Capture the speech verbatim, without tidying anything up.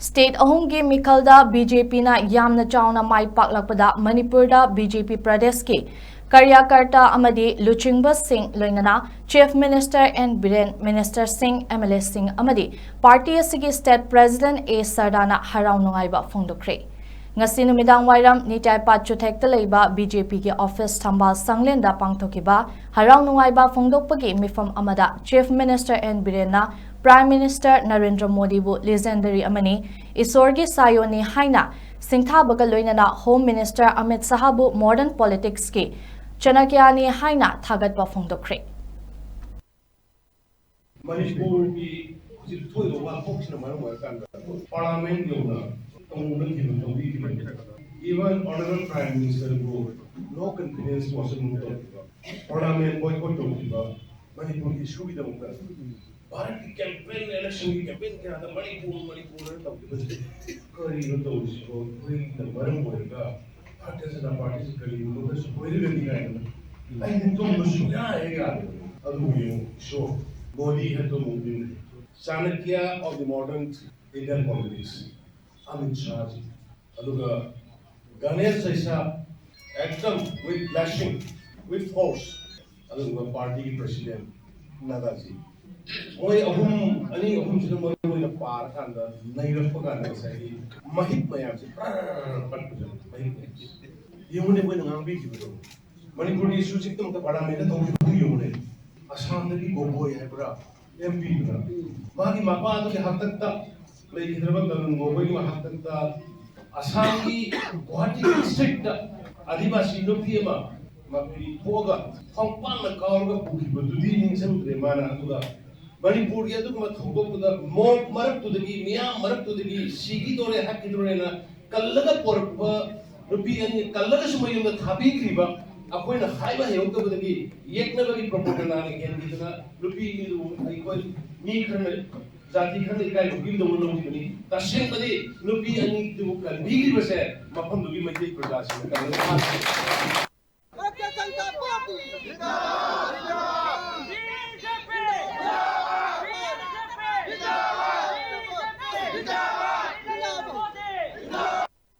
State ꯑꯍꯨꯝꯒꯤ ꯃꯤꯈꯜꯗ B J ꯄꯤꯅ ꯌꯥꯝꯅ ꯆꯥꯎꯅ ꯃꯥꯏ ꯄꯥꯛꯂꯛꯄꯗ ꯃꯅꯤꯄꯨꯔꯗ ꯕꯤ ꯖꯦ ꯄꯤ ꯄ꯭ꯔꯗꯦꯁꯀꯤ ꯀꯥꯔꯌꯥꯀꯔꯇꯥ ꯑꯃꯗꯤ ꯂꯨꯆꯤꯡꯕꯁꯤꯡ, ꯂꯣꯏꯅꯅ ꯆꯤꯐ ꯃꯤꯅꯤꯁꯇꯔ ꯑꯦꯟ ꯕꯤꯔꯦꯟ, ꯃꯤꯅꯤꯁꯇꯔꯁꯤꯡ, ꯑꯦꯝ ꯑꯦꯜ ꯑꯦꯁꯤꯡ ꯑꯃꯗꯤ ꯄꯥꯔꯇꯤ ꯑꯁꯤꯒꯤ ꯁ꯭ꯇꯦꯠ ꯄ꯭ꯔꯦꯁꯤꯗꯦꯟꯠ ꯑꯦ ꯁꯔꯗꯥꯅ ꯍꯔꯥꯎ ꯅꯨꯡꯉꯥꯏꯕ ꯐꯣꯡꯗꯣꯛꯈ꯭ꯔꯦ꯫ ꯉꯁꯤ ꯅꯨꯃꯤꯗꯥꯡ ꯋꯥꯏꯔꯝ ꯅꯤꯇꯥꯏ ꯄꯥꯠ ꯆꯨꯊꯦꯛꯇ ꯂꯩꯕ ꯕꯤ ꯖꯦ ꯄꯤꯒꯤ ꯑꯣꯐꯤꯁ ꯊꯝꯕꯥꯜ ꯁꯪꯂꯦꯟꯗ ꯄꯥꯡꯊꯣꯛꯈꯤꯕ ꯍꯔꯥꯎ ꯅꯨꯡꯉꯥꯏꯕ ꯐꯣꯡꯗꯣꯛꯄꯒꯤ ꯃꯤꯐꯝ ꯑꯃꯗ ꯆꯤꯐ ꯃꯤꯅꯤꯁꯇꯔ ꯑꯦꯟ ꯕꯤꯔꯦꯟꯅ ꯄ꯭ꯔꯥꯏꯝ ꯃꯤꯅꯤꯁꯇꯔ ꯅꯔꯦꯟꯗ꯭ꯔ ꯃꯣꯗꯤꯕꯨ ꯂꯤꯖꯦꯟꯗꯔꯤ ꯑꯃꯅꯤ, ꯏꯁꯣꯔꯒꯤ ꯁꯥꯌꯣꯟꯅꯤ ꯍꯥꯏꯅ ꯁꯤꯡꯊꯥꯕꯒ ꯂꯣꯏꯅꯅ ꯍꯣꯝ ꯃꯤꯅꯤꯁꯇꯔ ꯑꯃꯤꯠ ꯁꯍꯥꯕꯨ ꯃꯣꯗꯔꯟ ꯄꯣꯂꯤꯇꯤꯛꯁꯀꯤ ꯆꯅꯀ꯭ꯌꯥꯅꯤ ꯍꯥꯏꯅ ꯊꯥꯒꯠꯄ ꯐꯣꯡꯗꯣꯛꯈ꯭ꯔꯦ꯫ ꯃꯅꯤꯄꯨꯔꯒꯤ ꯍꯧꯖꯤꯛ ꯊꯣꯛꯏꯕ ꯋꯥꯊꯣꯛꯁꯤꯅ ꯃꯔꯝ ꯑꯣꯏꯔꯀꯥꯟꯗ ꯄꯥꯔꯂꯥꯃꯦꯟ ꯌꯧꯅ ꯇꯧꯅꯈꯤꯕ, ꯇꯧꯕꯤꯈꯤꯕꯅꯤ꯫ Even Honorable Prime Ministerꯕꯨ no confidence motion ꯇꯧꯈꯤꯕ, ꯄꯥꯔꯂꯥꯃꯦꯟ boycott ꯇꯧꯈꯤꯕ, ꯃꯅꯤꯄꯨꯔꯒꯤ ꯏꯁꯨꯒꯤꯗꯃꯛꯇ ꯚꯥꯔꯠꯀꯤ ꯀꯦꯝꯄꯦꯟ, ꯏꯂꯦꯛꯁꯟꯒꯤ ꯀꯦꯝꯄꯦꯟ ꯀꯌꯥꯗ ꯃꯅꯤꯄꯨꯔ, ꯃꯅꯤꯄꯨꯔ ꯇꯧꯈꯤꯕꯁꯦ ꯀꯔꯤꯅꯣ ꯇꯧꯔꯤꯁꯤꯕꯣ? ꯑꯩꯈꯣꯏꯅ ꯃꯔꯝ ꯑꯣꯏꯔꯒ ꯚꯥꯔꯇꯤꯌ ꯖꯅꯇꯥ ꯄꯥꯔꯇꯤꯁꯤ ꯀꯔꯤꯒꯨꯝꯕꯗ ꯁꯣꯏꯔꯒꯗꯤ ꯀꯥꯏꯅ ꯑꯩꯗꯤ ꯇꯨꯝꯕ ꯁꯨꯡꯌꯥ ꯍꯦꯛ ꯌꯥꯗꯕꯅꯤ꯫ ꯑꯗꯨꯕꯨ ꯌꯦꯡꯉꯨ, ꯏꯁꯣꯔ, ꯃꯣꯗꯤ ꯍꯥꯏꯕ movement, Chanakya of the modern Indian politics, Amit ꯁꯥꯍꯖꯤ, ꯑꯗꯨꯒ Ganesh ꯖꯩꯁꯥ, ꯑꯦꯛꯗꯝ with blessing, with force, ꯑꯗꯨꯒ ꯄꯥꯔꯇꯤꯒꯤ ꯄ꯭ꯔꯦꯁꯤꯗꯦꯟꯠ ꯅꯥꯒꯥꯖꯤ, ꯃꯣꯏ ꯑꯍꯨꯝ, ꯑꯅꯤ ꯑꯍꯨꯝꯁꯤꯅ ꯃꯔꯨ ꯑꯣꯏꯅ ꯄꯥꯔꯀꯥꯟꯗ, ꯅꯩꯔꯛꯄ ꯀꯥꯟꯗ ꯉꯁꯥꯏꯒꯤ ꯃꯍꯤꯛ ꯃꯌꯥꯝꯁꯦ ꯄ꯭ꯔꯔ ꯄꯠꯄꯗꯣ, ꯃꯍꯤꯛ ꯃꯌꯥꯝꯁꯦ꯫ ꯌꯦꯡꯉꯨꯅꯦ, ꯃꯣꯏꯅ ꯉꯥꯡꯕꯤꯈꯤꯕꯗꯣ, ꯃꯅꯤꯄꯨꯔꯒꯤ ꯏꯁꯨꯁꯤꯒꯤꯗꯃꯛꯇ ꯄꯥꯔꯂꯥꯃꯦꯟꯗ ꯇꯧꯈꯤꯕꯗꯨ ꯌꯦꯡꯉꯨꯅꯦ꯫ ꯑꯁꯥꯝꯗꯒꯤ ꯒꯣꯒꯣꯏ ꯍꯥꯏꯕ꯭ꯔꯥ, ꯑꯦꯝ ꯄꯤꯗꯨꯅ ꯃꯥꯒꯤ ꯃꯄꯥꯗꯨꯒꯤ ꯍꯥꯛꯇꯛꯇ, ꯂꯩꯈꯤꯗ꯭ꯔꯕ ꯇꯔꯨꯟ ꯒꯣꯒꯣꯏꯒꯤ ꯍꯥꯛꯇꯛꯇ, ꯑꯁꯥꯝꯒꯤ ꯒꯨꯋꯥꯍꯥꯇꯤ ꯗꯤꯁꯇ꯭ꯔꯤꯛꯇ ꯑꯥꯗꯤꯕꯥꯁꯤ ꯅꯨꯄꯤ ꯑꯃ ꯃꯄꯤ ꯊꯣꯛꯑꯒ ꯈꯣꯡꯄꯥꯛꯅ ꯀꯥꯎꯔꯒ ꯄꯨꯈꯤꯕꯗꯨꯗꯤ ꯅꯤꯡꯁꯤꯡꯗ꯭ꯔꯦ ꯃꯥꯅ꯫ ꯑꯗꯨꯒ ꯃꯅꯤꯄꯨꯔꯒꯤ ꯑꯗꯨꯒꯨꯝꯕ ꯊꯧꯗꯣꯛꯇꯨꯗ, ꯃꯣꯕ ꯃꯔꯛꯇꯨꯗꯒꯤ, ꯃꯤꯌꯥꯝ ꯃꯔꯛꯇꯨꯗꯒꯤ ꯁꯤꯈꯤꯗꯣꯔꯦ, ꯍꯥꯠꯈꯤꯗꯣꯔꯦꯅ ꯀꯜꯂꯒ ꯄꯣꯔꯛꯄ ꯅꯨꯄꯤ ꯑꯅꯤ, ꯀꯜꯂꯒꯁꯨ ꯃꯌꯨꯝꯗ ꯊꯥꯕꯤꯈ꯭ꯔꯤꯕ, ꯑꯩꯈꯣꯏꯅ ꯍꯥꯏꯕ ꯍꯩꯍꯧꯗꯕꯗꯒꯤ ꯌꯦꯛꯅꯕꯒꯤ ꯄ꯭ꯔꯣꯄꯥꯒꯦꯟꯗꯥꯅ ꯍꯦꯟꯈꯤꯗꯅ ꯅꯨꯄꯤ ꯑꯅꯤꯗꯨꯕꯨ ꯑꯩꯈꯣꯏ ꯃꯤ ꯈꯔꯅ, ꯖꯥꯇꯤ ꯈꯔꯅ ꯏꯀꯥꯏ ꯈꯨꯝꯅꯕ ꯂꯧꯈꯤꯕꯅꯤ꯫ ꯇꯁꯦꯡꯕꯗꯤ ꯅꯨꯄꯤ ꯑꯅꯤꯗꯨꯕꯨ ꯀꯟꯕꯤꯈ꯭ꯔꯤꯕꯁꯦ ꯃꯐꯝꯗꯨꯒꯤ ꯃꯩꯇꯩ ꯄ꯭ꯔꯖꯥꯁꯤꯡꯅ ꯀꯜꯂꯒ ꯊꯥꯈꯤꯕꯅꯤ꯫